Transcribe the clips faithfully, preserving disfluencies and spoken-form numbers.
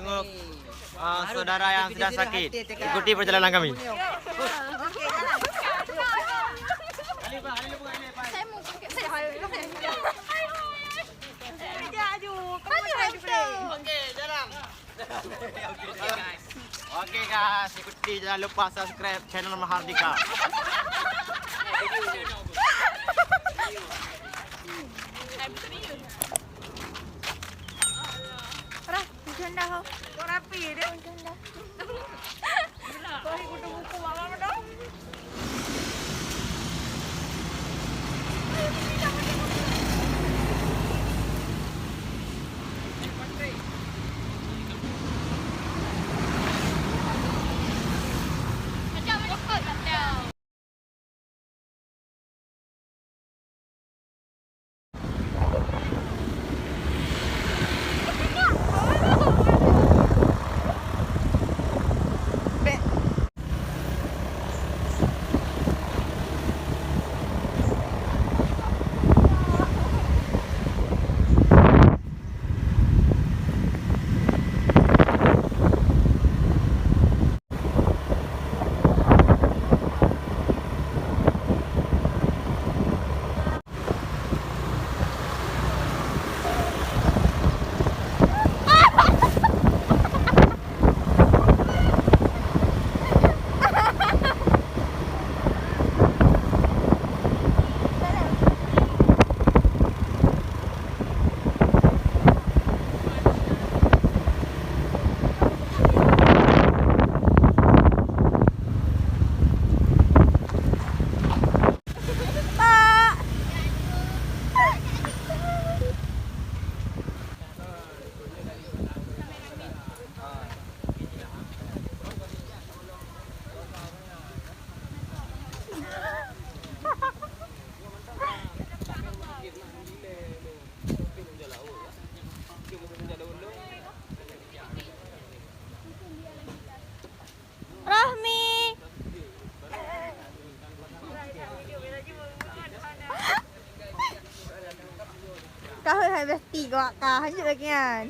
Tengok, ah, saudara yang sedang sakit. Ikuti perjalanan kami. Oke, guys, ikuti, jangan lupa subscribe channel Mahardika. Rah, hujan dah, ho. Kok rapi dia? Hujan dah. Kok hari kutu buku mak mama dah? Rahmi. Ka heuet hai bestie gawak ka, hanjeuet lagèe nyan.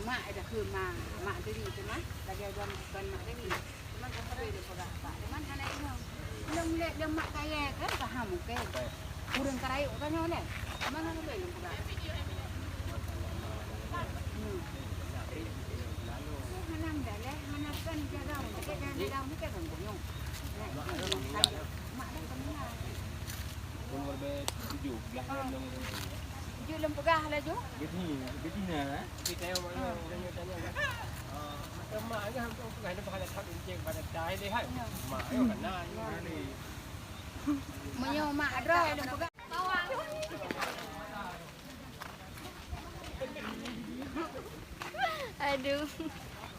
Mak dah ke mak, mak tadi tu mah, lagèe bukan mak tadi. Teuma sapeue lôn peugah bak teuma hana inong. Lôn lé lôn mak kayèe kan paham, oke. Ureueng ka rayeuk tanyoe lé. Teuma hana lôn peugah. Hmm. Hana meudaléh, hana kan jaga, mungkin jaga, mungkin kan guyong. Nah, itu yang saya, mak dah pernah. Umur be tujuh belas tahun dong. Jeuet lôn peugah laju. Betina, betina, eh? Tapi saya orang tanya-tanya kan. Ah, macam mak kan, tu peugah ada pahala tak encik pada tai deh, hai. Ya. Mak, ayo, kan, nah, ni. Meunyoe mak droe lôn peugah. Aduh.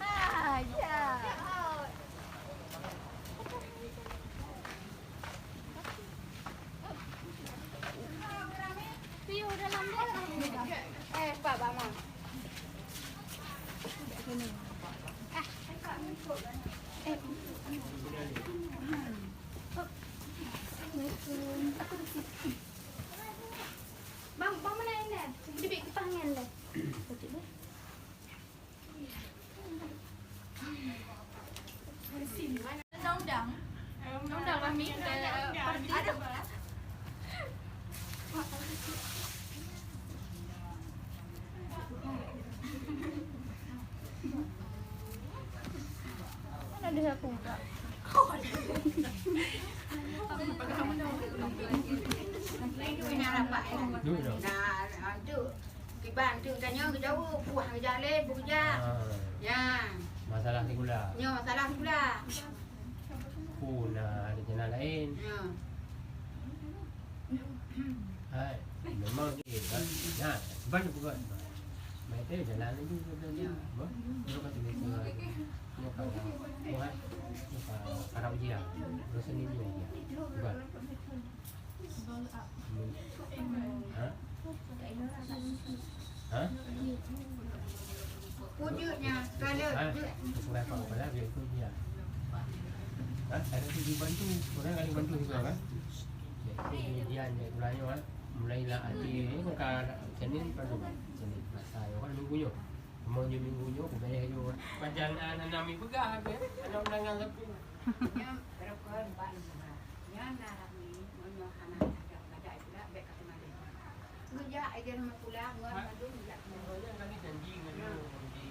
Ah, ya. Eh, Pak, Pak, Mak. Bang, bang, mana ini? Dia bik kepang ngan deh. Undang-undang. Undang-undang kami, eh, pergi. Aduh. Mana ada aku buka? Duduk. Nah, tu. Kiban tu tanyoe geujaweueb, puih geujak lé, beujak. Ah. Ya. Masalah sikula. Nyoe masalah sikula. Pun, ah, ada jalan lain. Ya. Hai, memang, eh, kan. Nah, kiban bukan. Mai teh jalan laju ke tadi. Ya. Bah, kalau kata mereka, bukan, bukan, bukan karau dia. Terus ini dia. Kiban. Ha? Ha? Wujudnya, kalau ha? Sesuai apa-apa lah, biar tu dia. Ada tu dibantu, orang kali bantu juga kan? Jadi, dia ni, mulai lah, hati ni, bukan Senin, baru Senin, masa, orang minggu nyoh. Mau nyoh minggu nyoh, aku bayar nyoh. Macam anak-anak mi peugah, anak undangan sapu. Nyan, rukon bak lima. Nyan na Rahmi, nyoe hana ada, ada pula, bek ka teuma lé. Geujak, ai dia nama pula, ngon mandum geujak. Kami janji ngon dia, janji.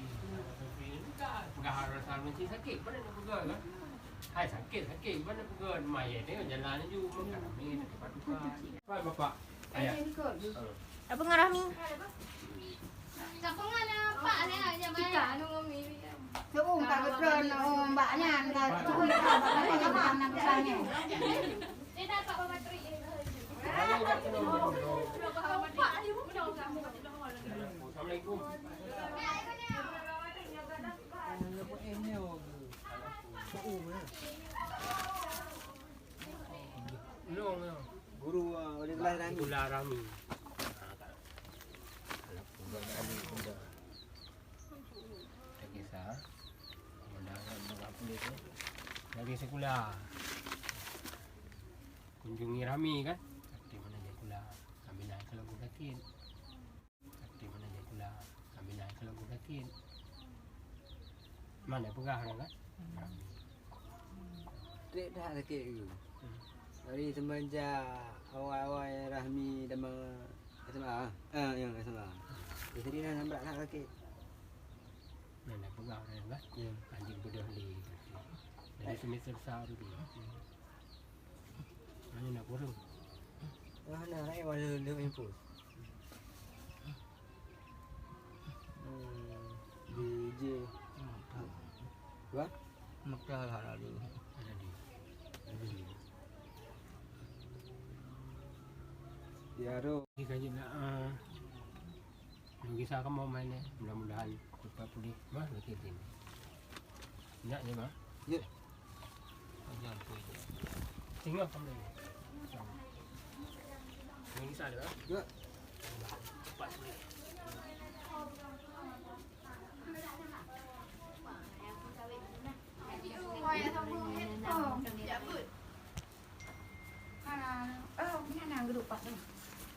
Peugah rasa mesti sakit, mana nak peugah kan? Hai sakit, sakit, mana peugah? Maya ni jalan laju, makan kami nak tempat tukar. Bapak, ayah. Apa ngon Rahmi? Seuuem ka geutreun, oh, mbak nyan ka seuuem ka, mbak nyan ka na keusah nyan. Assalamualaikum. Guru, ah, wali kelas Rami. Gula Rami. Lagi sa. Lagi sekolah. Kunjungi Rami kan? Sakit mana dia sekolah. Kami naik kalau sakit. Sakit mana dia pula? Kami naik kalau sakit. Mana peugah orang kan? Rami. Trek dah sakit tu. Hmm. Dari semenjak awal-awal Rahmi dama S M A. Ah, yang S M A. Jadi dah nampak dah sakit. Mana peugah orang kan? Ya. Anjing bedah li. Dari semester satu dia. Mana nak kurung? Ah, nak naik walau dia infus. Hmm, di je. Apa? Dua? Mekah lah lalu. Ada di. Di Aro. Di kaji nak, ah. Nunggu sa kamoe main eh. Mudah-mudahan cepat pulih. Mah, lagi tin. Nak je, mah. Ya. Jangan pulih. Tinggal kamu. Nunggu sa dah. Ya. Cepat pulih.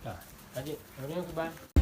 Dah, lanjut. Orang ke bang.